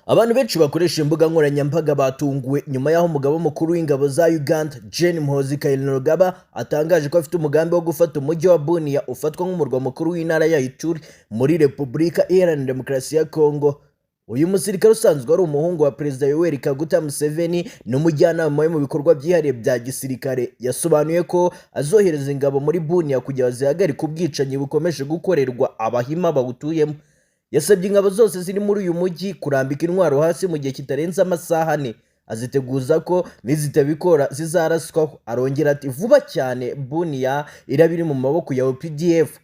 Abantu benshi bakoresha imbuga nkoranyambaga batunguwe nyuma y'aho umugaba mukuru w'ingabo za Uganda, Gen Muhoozi Kainerugaba, atangaje ko afite umugambi wo gufata umujyi wa Bunia ufatwa nk'umurwa mukuru w'intara ya Ituri muri Repubulika Iharanira Demokarasi ya Kongo. Uyu musirikare usanzwe ari umuhungu wa Perezida Yoweri Kaguta Museveni n'umujyanama we mu bikorwa byihariye bya gisirikare, yasobanuye ko azohereza ingabo muri Bunia kugira zihagarike ubwicanyi bukomeje gukorerwa Abahima bawutuyemo. Yasabye ingabo zose ziri muri uyu mujyi kurambika intwaro hasi mu gihe kitarenze amasaha 4, aziteguza ko nizitabikora zizaraswaho. Arongera ati: "Vuba cyane Bunia iraba iri mu maboko ya UPDF."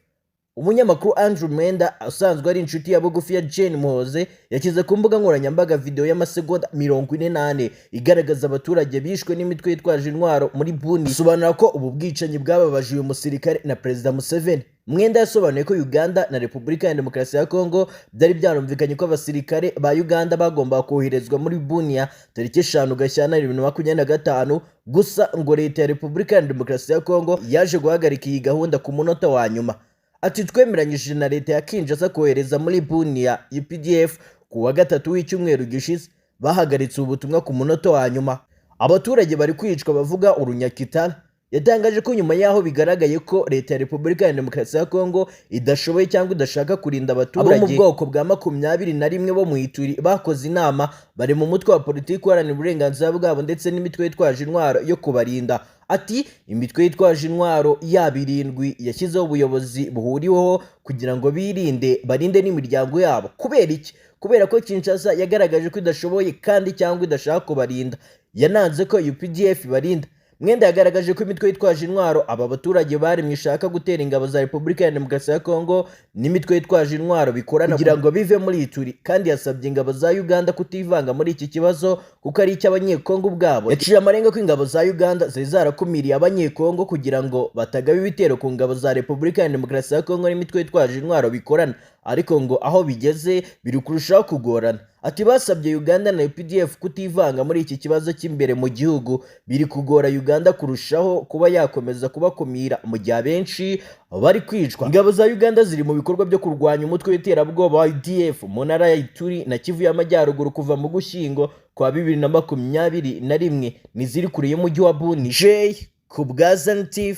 Umunyamakuru Andrew Mwenda, usanzwe ari inshuti ya bugufi ya Gen Muhoozi, yashyize ku mbuga nkoranyambaga video y'amasegonda 44 igaragaza abaturage bishwe n'imitwe yitwaje intwaro muri Bunia, asobanura ko ubu bwicanyi bwababaje uyu musirikare na Perezida Museveni. Mwenda yasobanuye ko Uganda na Repubulika ya Demokarasi ya Kongo byari byarumvikanye ko abasirikare ba Uganda bagombaga koherezwa muri Bunia tariki 5 Gashyantare 2025. Gusa ngo leta ya Repubulika ya Demokarasi ya Kongo yaje guhagarika iyi gahunda ku munota wa nyuma. Ati: "Twemeranyije na leta ya Kinshasa kohereza muri Bunia UPDF ku wa gatatu w'icyumweru gishize. Bahagaritse ubu butumwa ku munota wa nyuma. Abaturage bari kwicwa bavuga Urunyakitara." Yatangaje ko nyuma y'aho bigaragaye ko leta ya Repubulika ya Demokarasi ya Kongo idashoboye cyangwa idashaka kurinda abaturage abo mu bwoko bwa 21 bo mu Ituri, bakoze inama bari mu mutwe wa politiki uharanira uburenganzira bwabo ndetse n'imitwe yitwaje intwaro yo kubarinda. Ati: "Imitwe yitwaje intwaro yaba irindwi yashyizeho ubuyobozi buhuriweho kugira ngo birinde, barinde n'imiryango yabo. Kubera iki? Kubera ko Kinshasa yagaragaje ko idashoboye kandi cyangwa idashaka kubarinda, yananze ko UPDF ibarinda." Mwenda yagaragaje ko imitwe yitwaje intwaro aba baturage bari mu ishaka gutera ingabo za Repubulika ya Demokarasi ya Kongo n'imitwe yitwaje intwaro bikorana kugira ngo bive muri Ituri, kandi yasabye ingabo za Uganda kutivanga muri iki kibazo kuko ari icy'Abanyekongo ubwabo. Yaciye amarenga ko ingabo za Uganda zari zarakumiriye Abanyekongo kugira ngo batagaba ibitero ku ngabo za Repubulika ya Demokarasi ya Kongo n'imitwe yitwaje intwaro bikorana, ariko ngo aho bigeze biri kurushaho kugorana. Ati: "Basabye Uganda na UPDF kutivanga muri iki kibazo cy'imbere mu gihugu. Biri kugora Uganda kurushaho kuba yakomeza kubakumira mu gihe abenshi bari kwicwa." Ingabo za Uganda ziri mu bikorwa byo kurwanya umutwe w'iterabwoba wa ADF mu ntara ya Ituri na Kivu y'Amajyaruguru kuva mu Gushyingo kwa 2021, ntiziri kure y'umujyi wa Bunia. J ku bwa Zan TV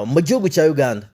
mu gihugu cya Uganda.